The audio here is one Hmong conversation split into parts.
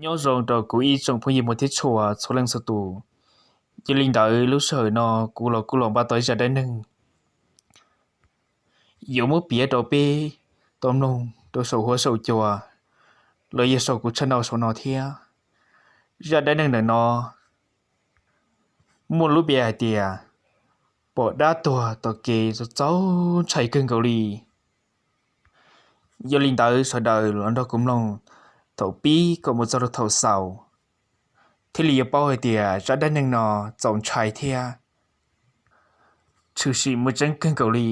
Nyob zoo rau kuv ib tsoom phooj ywg muaj thiab tshua txhua leej txhua tus. Yog li ntawd lub sij hawm no kuv los kuj los npaj tau ib zaj dab neeg yuav muab piav rau peb tau mloog rau saum huab saum cua los yog saum kuv channel saum no thiab. Zaj dab neeg ntawm no muaj lub npe hais tias pom dab tuag tom kev txaus ntshai kawg nkaus li. Yog li ntawd sawv daws los nrog kuv mloog thaum pib kom mus txog rau thaum xaus thiaj li yuav paub hais tias zaj dab neeg no txaus ntshai thiab tshwm sim muaj tseeb kawg nkaus li.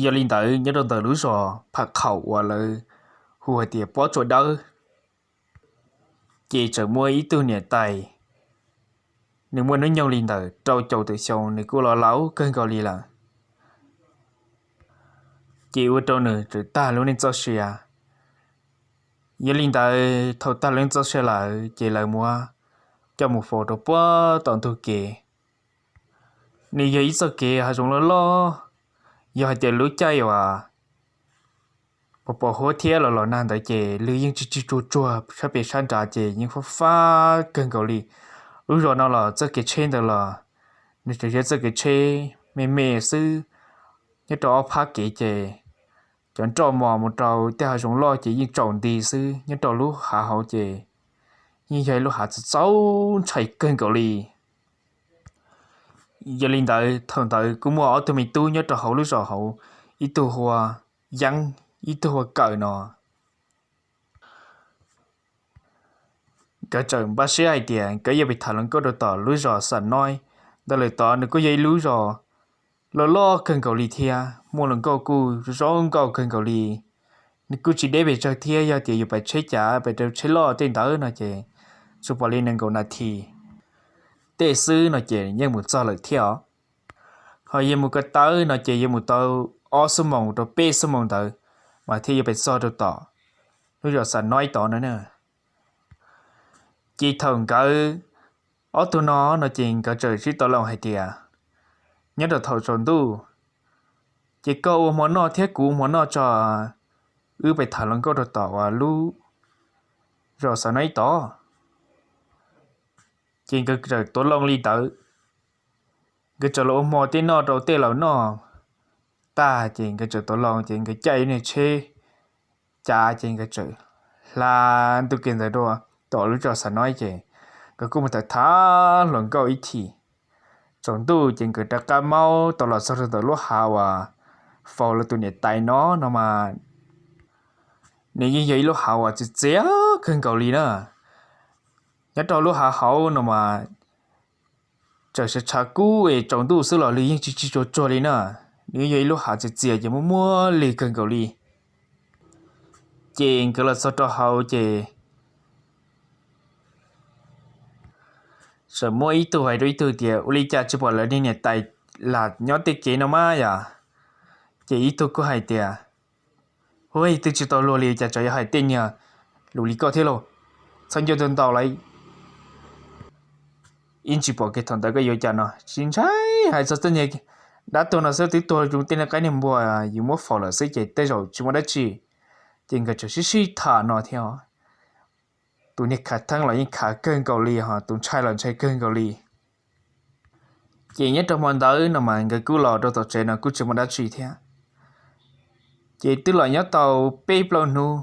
Yog li ntawd nyob rau ntawm lub zos Pham Qhaum uas lawv hu hais tias Pob Tsuas Dawb, ces tseem muaj ib tug niam tais, nws muaj hnub nyoog li ntawm rau caum tawm xyoo, nws kuj los laus kawg nkaus li lawm. Ces ua rau nws txawm tag lub neej txoj sia. Yog li ntawd thaum tag lub neej txoj sia lawm ces lawv muab coj mus faus rau puag tom ntug kev. Nws yog ib txoj kev hav zoov loj loj, yog hais tias lub caij uas pos pos huab thiab los los nag ntawd ces lwg yeej tsis tsis tsuag tsuag sab pem sab nrad ces yeej fab fab kawg nkaus li. Lub zos no los txoj kev tsheb ntawd los nws tseem yog txoj kev tsheb me me xwb, nyob rau ob phab kev ces cov nroj mos mus rau tej hav zoov loj ces yeej tsaus nti xwb. Nyob rau lub hav hauv ces yeej yog ib lub hav txaus ntshai kawg nkaus li. Yog li ntawd thaum ntawd kuj muaj ob tug me tub nyob rau hauv lub zos hauv, ib tug hu ua Yeeb, ib tug hu ua Kawm no. Nkawd txawm npaj siab hais tias nkawd yuav pem tham hluas nkauj rau tom lub zos Xam Noib ntawd lawm. Tod nws kuj yog ib lub zos loj loj kawg nkaus li thiab muaj hluas nkauj kuj zoo nkauj kawg nkaus li. Nws kuj tsis deb pes tsawg thiab, yog tias yus pais tsheb cav pais rau tsheb loj tej ntawd no ces tsuas pom li nees nkaum nas this tej xwb no ces yeej mus txog lawm thiab os. Ho yog mus ko taw no ces yuav mus tau ob xuab moos rau peb xuab moos ntawd mas thiaj yuav pais txog rau tom lub zos Xam Noib tod no na. Ces thaum nkawd ob tug no no ces nkawd txawm sib tau loo hais tias, nyob rau thaum tsaus ntuj ces koj ua hmo noj thiab kuv ua hmo noj tso, wb pais tham hluas nkauj rau tom uas lub zos Xam Noib tod. Ces nkawd txawm tuav loo li ntawd. Nkawd txawm los ua hmo tej noj rau tej laus noj tag ces nkawd txawm tuav loo ces nkawd caij ib niag tsheb cav ces nkawd txawm hla ntu kev ntawd rau tom lub zos Xam Noib ces nkawd kuj mus tham tham hluas nkauj ib chim. Tsaus ntuj ces nkawd rov qab maub tau los txog rau ntawm lub hav uas faus lawv tus niam tais no no mas nws yeej yog ib lub hav uas txias txias kawg nkaus li na. Nyob rau lub hav hauv no mas txawm tshav kub es tsaus ntuj xwb los lwg yeej tsis tsis tsuag tsuag li na. Nws yog ib lub hav txias txias ces muaj muaj lwg kawg nkaus li. Ces nkawd los txog rau hauv ces txawm muaj ib tug hais rau ib tug tias, ua li cas tsis pom lawv niag niam tais lam nyob tej kev no mas yom? Ces ib tug kuj hais tias, ua twb tsis tau luag li cas tseem yuav hais tej niag lus li koj thiab lauj, txhob nco ntau ntau lawm. Ib ntsis pom kiag thaum ntawd koj yuav cas no, tsis ntshai, hais txog tej niag dab tuag no xwb twb tuag zoo tej niag qaib niag npua yus muab faus lawm xwb ces tej zaum tsis muaj dab tsi. Ces nkawd tseem sib sib tham no thiab. Tus niag khav theeb los yeej khav kawg nkaus li ho tus ntshai los ntshai kawg nkaus li. Ces nyob rau hmo ntawd no mas nkawd kuj los rau tom tsev no kuj tsis muaj dab tsi thiab. Ces twb los nyob tau peb plaub hnub,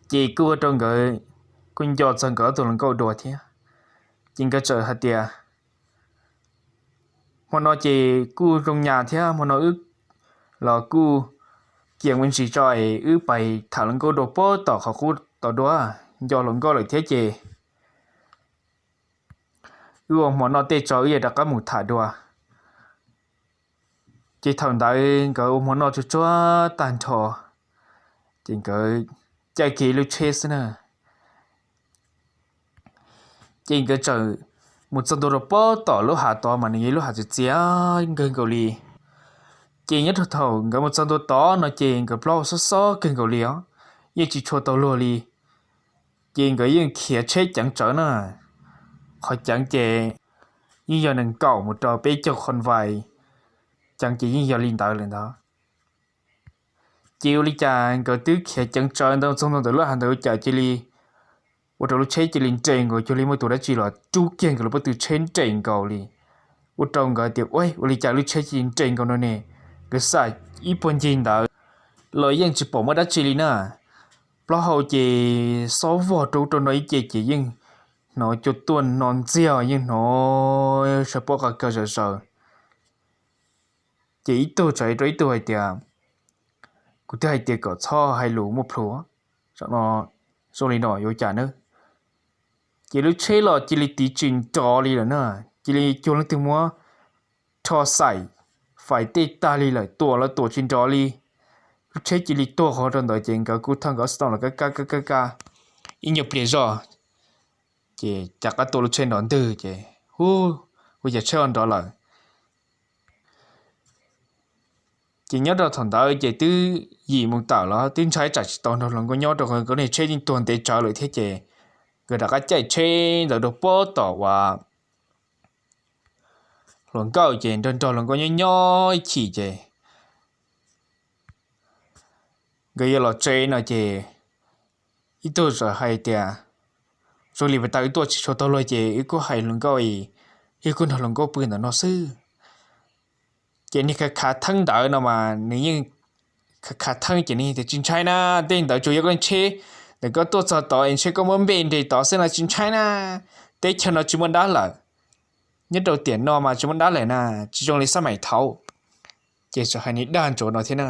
ces kuj ua rau nkawd kuj nco txog nkawd ob tug hluas nkauj dua thiab. Ces nkawd txawm hais tias, hmo no ces kuj zoo nyas thiab, hmo no wb los kuj cia me ntsis tso es wb pais tham hluas nkauj dua puag tom qhov qub tod dua, nco hluas nkauj lawm thiab ces wb ua hmo noj tej tso wb yuav rov qab mus tham dua. Ces thaum ntawd nkawd ua hmo noj tsuag tsuag tag nrho, ces nkawd caij kiag ib lub tsheb xwb na. Ces nkawd txawm mus txog ntua rau puag tom lub hav tod mas nws yog ib lub hav txias txias kawg nkaus li. Ces nyob rau thaum nkawd mus txog ntua tod no ces nkawd plaub xob xob kawg nkaus li os, yeej tsis tshua tau luag li. Ces nkawd yeej khiav tsheb ceev tsawv na, qhov ceev ces yeej yog nees nkaum mus rau peb caug qhov vais, ceev ces yeej yog li ntawd lawm ntawd. Ces ua li cas nkawd twb khiav ceev tsawv ntawd txog ntua ntawm lub hav ntawd ua cas cia li ua rau lub tsheb cia li nres nkaus cuag li muaj tus dab tsi los rub kiag nkawd lub pob tw tsheb nres nkaus li. Ua rau nkawd tias, Ua, ua li cas lub tsheb cia li nres nkaus no ne? Nkawd xam ib puag ncig ntawd los yeej tsis pom muaj dab tsi li na. Plaub hau ces xob vog rau ub rau no ib ce ces yeej hnov cua tuaj no ntxiag, yeej hnov sawv pob qa kawg zom zaws. Ces ib tug txawm hais rau ib tug hais tias, Kuv twb hais tias kom txhob hais lus muaj plhus, zoo li no yuav cas na? Ces lub tsheb los cia li tiv tsis nrov li lawm na, cia li cuag leej twg muab rho xaim fais tej tag li lawm, tuam los tuam tsis nrov li. Lub tsheb cia li tuag qhov rau ntawd ces nkawd kuj thawj nkawd xov tooj los kab kab kab kab kab ib nyuag pliag zog, ces cav qab tua lub tsheb nrov ntwg ces, hu, ua cas tsheb ho nrov lawm. Ces nyob rau thaum ntawd ces twb yim mus tawm los twb ntshai tsam tsis tau nrog hluas nkauj nyob rau qhov nkawd niag tsheb yeej tuag ntev tsawv lawm thiab ces nkawd rov qab caij tsheb ntawd rau pob tom uas hluas nkauj ces nrog nrog hluas nkauj nyob nyob ib chim ces nkawd yuav los tsev no ces ib tug txawm hais tias, Zoo li pas tas wb tuaj tsis tshua tau luag ces wb kuj hais hluas nkauj, wb kuj nrog hluas nkauj pw ntawm no xwb. Ces niag khav khav theeb ntawd no mas nws yeej khav khav theeb ces nws tias, Tsis ntshai na, tej ntawd tsuas yog koj tsheb ntawm koj tuaj txog tod es ntshe koj muab npe nres tod xwb no, tsis ntshai na. Teb chaws no tsis muaj dab lawm, nyob rau tiam no mas tsis muaj dab lawm na, tsis zoo li xab maim thaud. Ces txawm hais niag dag ntsuav no thiab na.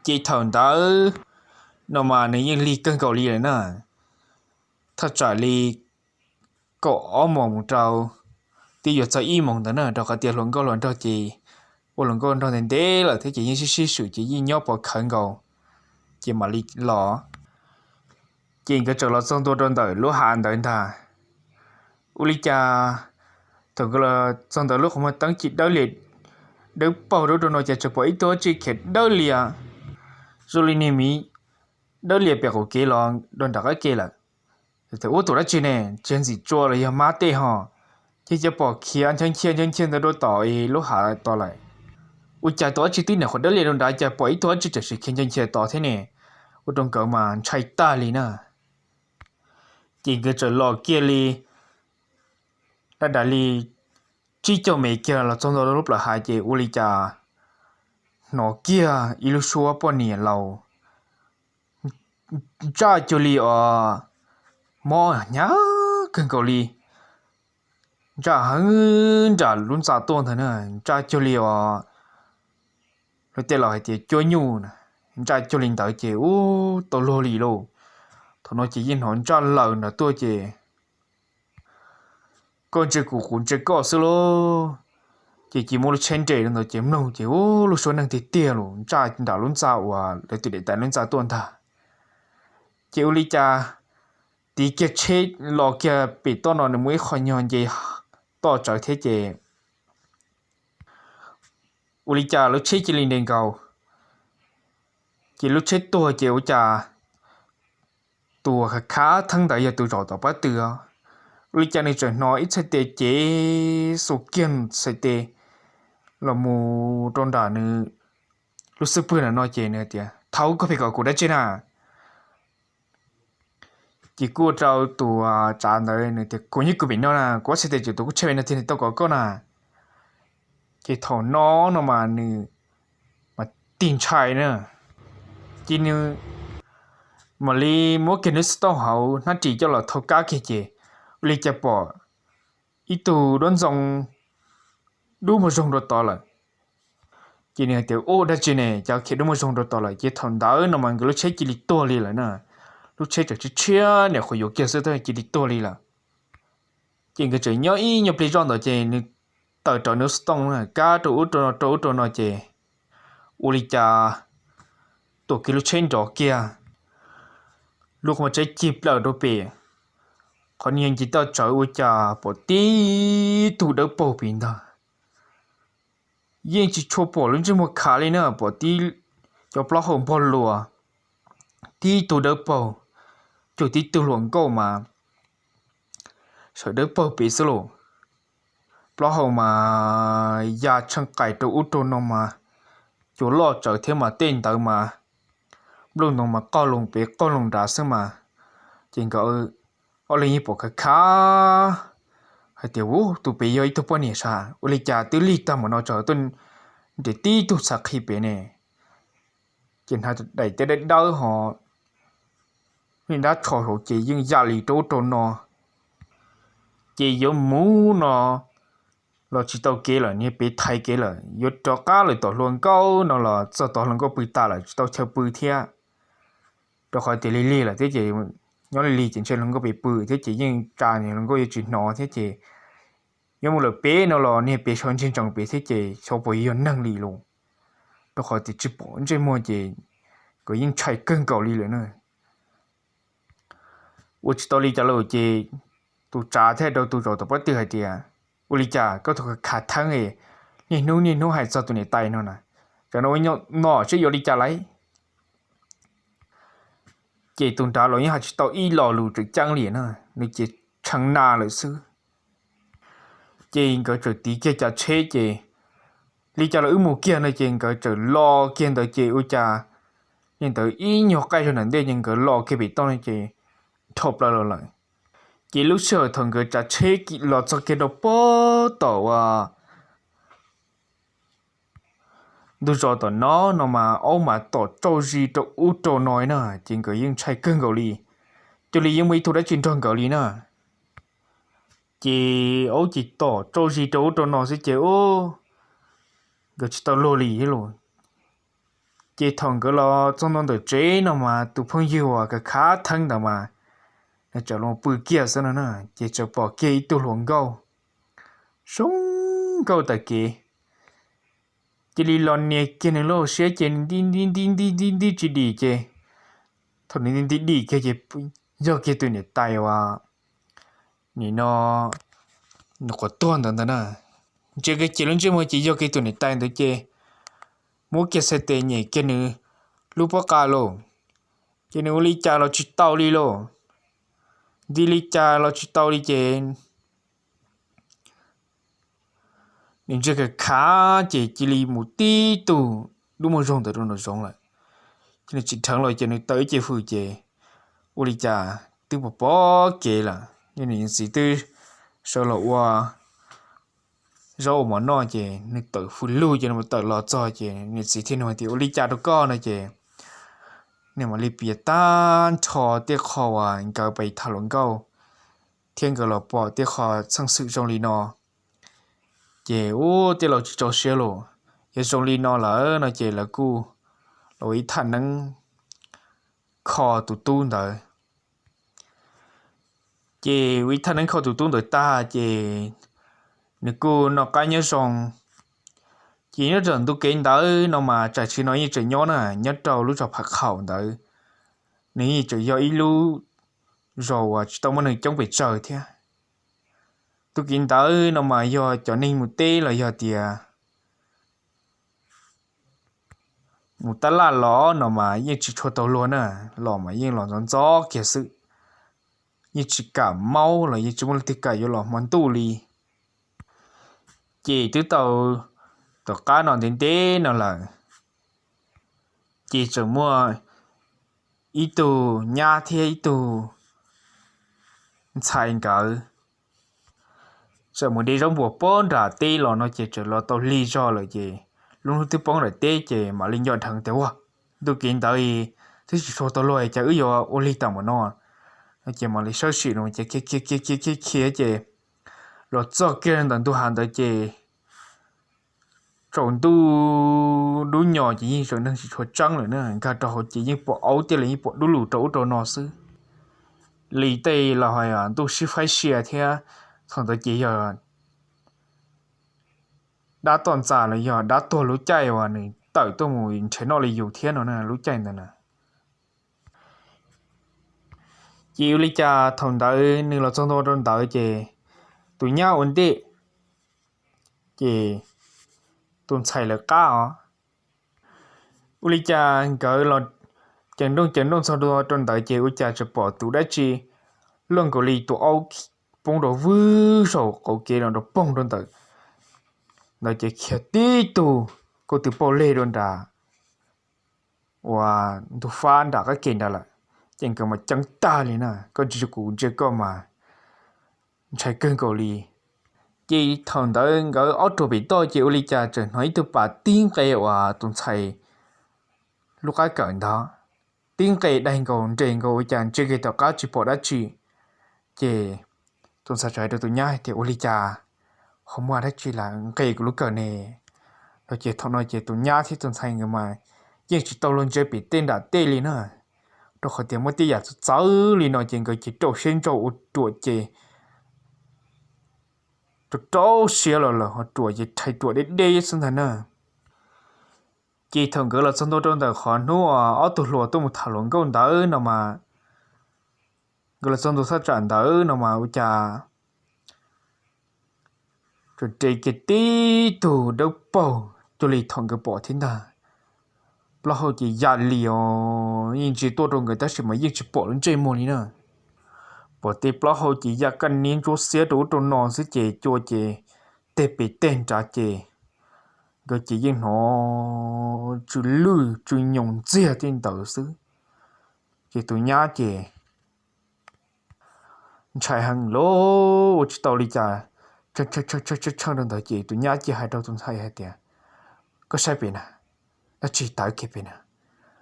Ces thaum ntawd no mas nws yeej lig kawg nkaus li lawm na, thaj tsam li kaum ob moos mus rau twb yuav txog ib moos ntawd na, rau qhov tias hluas nkauj hluas nraug ces ua hluas nkauj nraug ntev ntev lawm thiab ces yeej sib sib swm ces yeej nyob pov khawv nkaus, ces mam li los. Ces nkawd txawm los txog ntua rau ntawm lub hav ntawd ntag. Ua li cas thaum nkawd los txog ntawm lub qhov muag teeb ci dawb lias, dawb paug rau ub rau no ces txawm pom ib tug dab tsi khiav dawb lias zoo li niag miv dawb lias pem qaum kev los rau nram qab ke lawm. Ua tus dab tsi ne, tsis yog ntxim tsua los yog mab tej ho, ces cia pom khiav ncha nchia ncha nchia ntawd rau tom lub hav tod lawm. Ua cas tus dab tsi twb nyuam qhuav dawb lias rau nrad cas pom ib tug dab tsi tseem sim khiav ncha nchia tod thiab ne, ua rau nkawd mas ntshai tag li na. Ces nkawd txawm los kiag li dab dab li tsib caug mev kiag los txog ntua lub plawv hav ces ua li cas hnov kiag ib lub suab poj niam laus ntsaj cuag li os, mob hnyav kawg nkaus li, ntsaj heev nram lub ntxa tuaj ntag na, ntsaj cuag li os, lawv tej laus hais tias cuab nyuj, ntsaj cuag li ntawd ces ub tau luag li lauj. Thaum no ces yeej hnov ntsaj laws nrad tuaj ces koj ntsia kuv kuv ntsia koj xwb lauj. Ces cia muab lub tsheb nres rau ntawd ces mloog ces ub lub suab neeg tiag tiag los ntsaj nram lub ntxa uas lawv tus daim tais lub ntxa tuaj ntag. Ces ua li cas tiv kiag tsheb los kiag pem toj no nws muaj ib qho nyuag nce toj tsawv thiab ces ua li cas lub tsheb cia li nres nkaus. Ces lub tsheb tuag ces ua cas tus khav khav theeb ntawd yog tus zaum tom pob tw os. Ua li cas nws tseem hnov ib txhais tes cev xuas kiag txhais tes los mus rau nram nws lub xub pwg na no ces nws tias, Thaud, koj pheej kom kuv dab tsi na? Ces kuj ua rau tus tsav ntawd nws tias, Kuv nyob kuv pem no na, kuv ob txhais tes tseem tuav kuv tsheb pem no thiab nws tau kom koj na. Ces thaum no no mas nws mas tig ntshai na, ces nws mam li muab kiag nws xov tooj hauv hnab ris coj los thau kab kiag ces ua li cas pom ib tug duab ntxoo dub muag zoog rau tod lawm. Ces nws hais tias, Ub, dab tsi ne, cas khiav dub muag zoog rau tod lawm? Ces thaum ntawd no mas nkawd lub tsheb cia li tuag li lawm na. Lub tsheb tseem tshiab tshiab nyuam qhuav yuav kiag xwb tab cia li tuag li lawm. Ces nkawd tseem nyob ib nyuag pliag zoj ntawd ces nws tawm rau nws lub xov tooj kab rau ub rau no rau ub rau no ces ua li cas tuam kiag lub tsheb nrov kiag, lub qhov muag tsheb cig plaws rau pem, qhov niag nce toj tsawv ua cas pom tib tug dawb paug pem ntag. Yeej tsis tshua pom lub ntsej muag khav li na, pom tib cov plaub hau npog luas, tib tug dawb paug, cuag tib tug hluas nkauj mas sawv dawb paug pem xwb lauj. Plaub hau mas ya tsheej qais rau ub rau no mas cua loj tsawv thiab mas tej ntawd mas nplooj ntoo mas qaug loo pem qaug loo nrad xwb mas. Ces nkawd ob leeg yeej pom khav khav hais tias, Ub, tus pem yog ib tug poj niam sas, ua li cas twb lig tag npaum no tseem tuaj nres tib tug txhav qhi pem ne? Ces hnav daim teb dawb dawb ho niag dab tsho hauv ces yeej ya li rau ub rau no. Ces yuav mus no los tsis tau kev lawm, niag pem thaiv kev lawm, yuav rov qab lawm tom hluas nkauj no los txog tom hluas nkauj pw tas lawm tsis tau chaw pw thiab. Rau qhov tias lig lig lawm thiab ces nyob lig lig ces ntshe hluas nkauj pem pw thiab ces yeej tsa hluas nkauj yuav tsis hnov thiab ces yuav mus lawm pem no los niag pem sau ntsej ntsoov pem thiab ces xyov puas yog neeg li los, rau qhov tias tsis pom ntsej muag ces nkawd yeej ntshai kawg nkaus li lawm na. Ua tsis tau li cas lawm ces tus tsav thiaj rau tus zaum tom pob tw hais tias, Ua li cas koj tus khav theeb, niaj hnub niaj hnub hais txog tus niam tais no na, tsam no ua nyob no seb yuav li cas lauj? Ces tus nrad los yeej hais tsis tau ib lo lus tseem ceeb li na, nws ces tshee na lawm xwb. Ces nkawd txawm tiv kiag cov tsheb ces li cas los wb mus kiag no ces nkawd txawm los kiag ntawd ces ua cas li ntawd ib nyuag qaij zog ntawm ntej ces nkawd los kiag pem toj no ces nrho plaws los lawm. Ces lub sij hawm thaum nkawd tsav tsheb los txog kiag rau pem tom uas ntug zos tom no no mas aub mas tom tsauj zis rau ub rau no na ces nkawd yeej ntshai kawg nkaus li, cuag li yeej muaj ib tug dab tsi nrog nkawd li na. Ces aub ces tom tsauj zis rau ub rau no xwb ces ub, nkawd tsis tau luag li thiab los. Ces thaum nkawd los txog ntua ntawm tsev no mas tus phooj ywg uas khav khav theeb ntawd mas nws txawm los pw kiag xwb no na, ces txawm pom kiag ib tug hluas nkauj zoo nkauj tag kev, cia li los nias kiag nws lub hauv siab ces nws nti nti nti nti nti nti tsis dim ces thaum nws nti nti dim kiag ces yog kiag tus niam tais uas nim no nws quas tuag ntawd ntag na. Ntsia kiag ces lub ntsej muag ces yog kiag tus niam tais ntawd ces muab kiag txhais tes nyem kiag nws lub pob qa lauj. Ces nws ua li cas los tsis tau li lauj, nti li cas los tsis tau li ces nws ntsia kiag khav ces cia li mus tib tug dub muag zog ntawd rau nraum zoov lawm. Ces nws tsis dheev los ces nws tawm ib ce hws ces ua li cas twb pom pom kev lawm, nws niam txiv twb sawv los ua zaub ua mov noj ces nws tawm hws lug ces nws tawm los txog ces niam txiv thiaj nug tias, Ua li cas rau koj? no ces nws mam li piav tag nrho tej qho uas nkawd pais tham hluas nkauj thiab nkawd los pom tej qho txheej xwm zoo li no. Ces ub, tej laus tsis tso siab los, yog zoo li no lawm no ces lawv kuj los ua ib thaj neeb kho tus tub ntawd. Ces ua ib thaj neeb kho tus tub ntawd tag ces nws kuj noj qab nyob zoo. Ces nyob rau ntu kev ntawd no mas tsam tsis no yeej tseem nyob na, nyob rau lub zos Phav Khaum ntawd, nws yeej tseem yog ib lub zos uas tsis tau muaj neeg coob pes tsawg thiab. Ntu kev ntawd no mas yog cov neeg mus teb los yog tias mus tab laj los no mas yeej tsis tshua tau luag na, los mas yeej los ntxov ntxov kiag xwb, yeej tsis kam maub los yeej tsis muaj leej twg kam yuav los hmo ntuj li. Ces twb tau tom qab no ntev ntev no lawm, ces txawm muaj ib tug nyab thiab ib tug ntxhais nkawd txawm mus de zaub npuas pem nram teb los no ces txawm los tau lig zog lawm ces lub hnub twb poob nram teb ces mam li nco dheev tias, Ua, ntu kev ntawd twb tsis tshua tau luag cas wb yuav ua lig tag npaum no. No ces mam li sawb sim los ces khiav khiav khiav khiav khiav khiav ces los txog kiag ntawm ntug hav ntawd ces tsaus ntuj dub nyos ces yeej tseem neeg tsis tshua tseeb lawm na, nkag rau hauv ces yeej pom aub thiab los yeej pom dub lug rau ub rau no xwb. Li tej laus hais ntuj sib faib sia thiab, thaum ntawd ces yog dab toj ntxas los yog dab tuag lub caij uas nws tawm tuaj mus nrhiav noj li yus thiab no na, lub caij ntawd na. Ces ua li cas thaum ntawd nws los txog ntua rau ntawd ces tus nyab ua ntej, ces tus ntxhais lawv qab os. Ua li cas nkawd los ceev nrooj ceev nrooj txog ntua rau ntawd ces ua cas txawm pom tus dab tsi luaj nkaus li tus aub poob rau vwg saum qaum kev no rau poog rau ntawm ntawd ces khiav tib tug koj tus poj leg rau nram uas ntug fab nram qab ke nrad lawm. Ces nkawd mas ceeb tag li na, koj ntsia kuv ntsia koj mas ntshai kawg nkaus li. Ces thaum ntawd nkawd ob ruam pem toj ces ua li cas tseem hnov ib tug pas tib nqe uas tus ntxhais lub qab kawm ntawd, tib nqe daig nkaus nres nkaus ua cas ntsia kiag tom qab tsis pom dab tsi. Ces tus ntxhais txawm hais rau tus nyab hais tias, ua li cas ho muaj dab tsi los nqe kuv lub kawm ne? No ces thaum no ces tus nyab thiab tus ntxhais nkawd mas yeej tsis tau luag ntsia pem tej nram tej li na, rau qhov tias muaj tej yam txawv txawv li no ces nkawd ces rau siab ntso ua ruam ces rau rau siab los lawm ho ruam ces rhais ruam deb deb xwb ntag na. Ces thaum nkawd los txog ntua rau ntawm qhov hnub ob tug hluas tuaj mus tham hluas nkauj ntawd no mas, nkawd los txog ntua thaj tsam ntawd no mas ua cas tseem nres kiag tib tug dawb paug cuag li thaum nkawd pom thiab ntag. Plaub hau ces ya li os, yeej ntsia tuaj rau nkawd tab sis mas yeej tsis pom lub ntsej muag li na. Pom tej plaub hau ces ya kaj niab ntsuab xiab rau ub rau no xwb ces cua ces teg pem teg nrad ces nkawd ces yeej hnov tsw lwj tsw nyoos ntxiag tej ntawd xwb. Ces tus nyab ces ntshai heev los ua tsis tau li cas, tshee tshee rau ntawd ces tus nyab cia hais rau tus ntxhais hais tias, koj saib pem na, dab tsi tawv kiag pem na.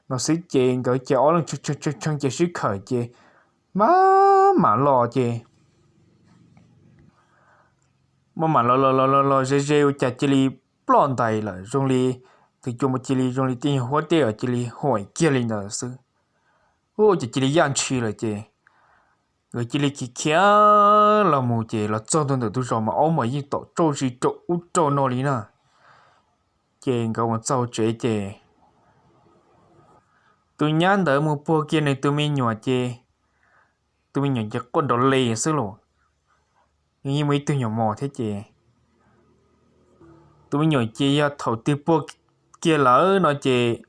No xwb ces nkawd ces ob leeg tshee tshee ces sib khawm ces mam mam los ces mam mam los los los los los ze ze ua cas cia li ploj ntais lawm zoo li, tus cua cia li zoo li tej nyuag huab tej os cia li huam kiag li ntawd xwb. Ua cas cia li yaj ntshis lawm ces nkawd cia li khiav khiav los mus ces los txog ntua ntawm tus zos mas aub mas yeej tom tsauj zis rau ub rau no li na. Ces nkawd mus txog tsev ces tus nyab ntawd mus puag kiag nws tus me nyuam ces tus me nyuam ces quaj nrov li xwb los, nws yeej muaj ib tug nyuam mos thiab ces tus me nyuam ces yog thaum twg puag kiag lawm no ces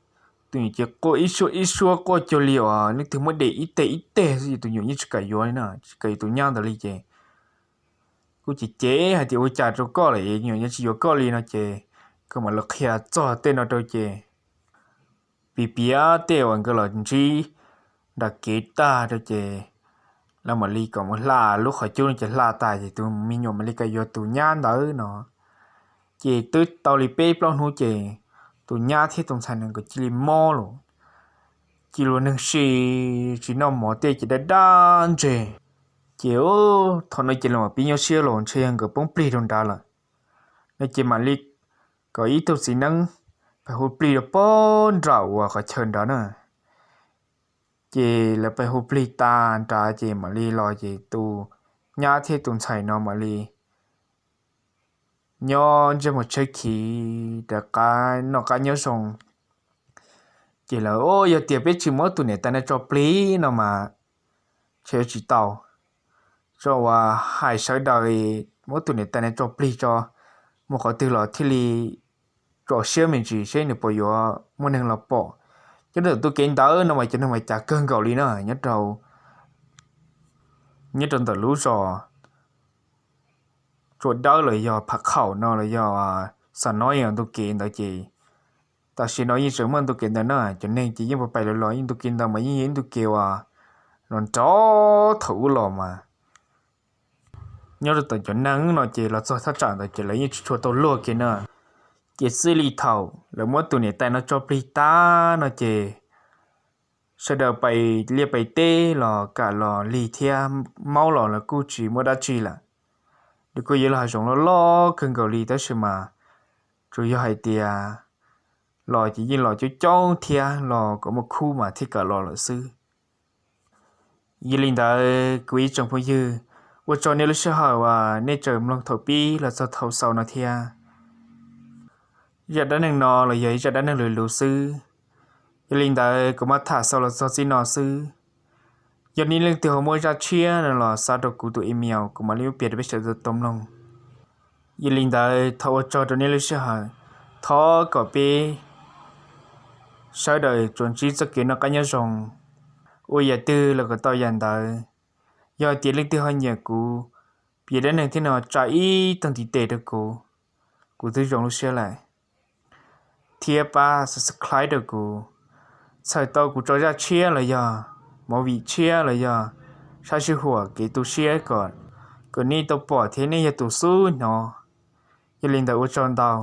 tus nyuam ces quaj ib suab ib suab quaj cuag li uas leej twg muab de ib teg ib teg xwb ces tus nyuam yeej tsis kam yuav li na, tsis kam yuav tus nyab ntawd li ces kuj cem cem hais tias ua cas rau koj lawm nyuam yeej tsis yuav koj li no ces nkawd mam li qhia txog tej no rau ces piav piav tej uas nkawd los ntsib nram kev tag rau ces lawv mam li kom mus hla lub qhov cub no ces hla tas ces tus me nyuam mam li kam yuav tus nyab ntawd no. Ces twb tau li peb plaub hnub ces tus nyab thiab tus ntxhais no nkawd cia li mob los, cia li ua neeg si tsis noj mov tej ces daj daj ntseg. Ces thaum no ces lawv mam pib nyuaj siab los ntshe yog nkawd poob plig rau nrad lawm no ces mam li kom ib tug txiv neeb pais hu plig rau pog nram uas qhov chaw nrad na. Ces lawv pais hu plig tas nrad ces mam li los ces tus nyab thiab tus ntxhais no mam li nyob ntsej muag tsheb khiv rov qab noj qab nyob zoo. Ces lawv, o, yog tias peb tsis muab tus niam tais no tso plig no mas ntshe yuav tsis tau. Tso uas hais sawv daws muab tus niam tais no tso plig tso, mus qhov twg los thiaj li tso siab me ntsis seb nws puas yuav muaj neeg los pom. Nyob rau ntawm ntu kev ntawd no mas cov neeg mas cas kawg nkaus li na, nyob rau, nyob rau ntawm lub zos Tsua Dawb los yog Phav Khaum no los yog Xa Nob ntu kev ntawd ces tam sim no yeej tseem muaj ntu kev ntawd na. Cov neeg ces yeej pais pais los los ib ntu kev ntawd mas yeej yog ib ntu kev uas los nrov thaum ub los mas nyob rau tom cov neeg no ces los txog thaj tsam ntawd ces lawv yeej tsis tshua tau luag kiag na. Ces txij li thaum lawv muab tus niam tais no tso plig tag no ces sawv daws pais liaj pais teb los kam los lig thiab, maub los lawv kuj tsis muaj dab tsi lawm. Lawv kuj yuav los hav zoov loj loj kawg nkaus li tab sis mas tsuas yog hais tias los ces yeej los coob coob thiab los kom muaj khub mas thiaj kam los lawm xwb. Yog li ntawd kuv ib tsoom phooj ywg, ua tsaug nej lub sij hawm uas nej tseem mloog thaum pib los txog thaum xaus no thiab. Zaj dab neeg no los yog ib zaj dab neeg luv luv xwb. Yog li ntawd kuv mam tham xaus los txog txij no xwb. Yog nej leej twg ho muaj zaj tshiab no los xa rau kuv tus email kuv mam li muab piav rau peb sawv daws tau mloog. Yog li ntawd thov ua tsaug rau nej lub sij hawm, thov kom peb sawv daws tsuas ntsib txoj kev noj qab nyob zoo, ua yam twg los kom tau yam ntawd. Yog tias leej twg ho nyiam kuv piav dab neeg thiab no tsa ib tug ntiv tes rau kuv, kuv twb zoo lub siab lawm. thiab pab subscribe rau kuv, txhawm tau kuv tso zaj tshiab los yog movie tshiab los yog sab sij huam kev tu siab kom, kom nej tau pom thiab nej yog tus xub hnov. Yog li ntawd ua tsaug ntau.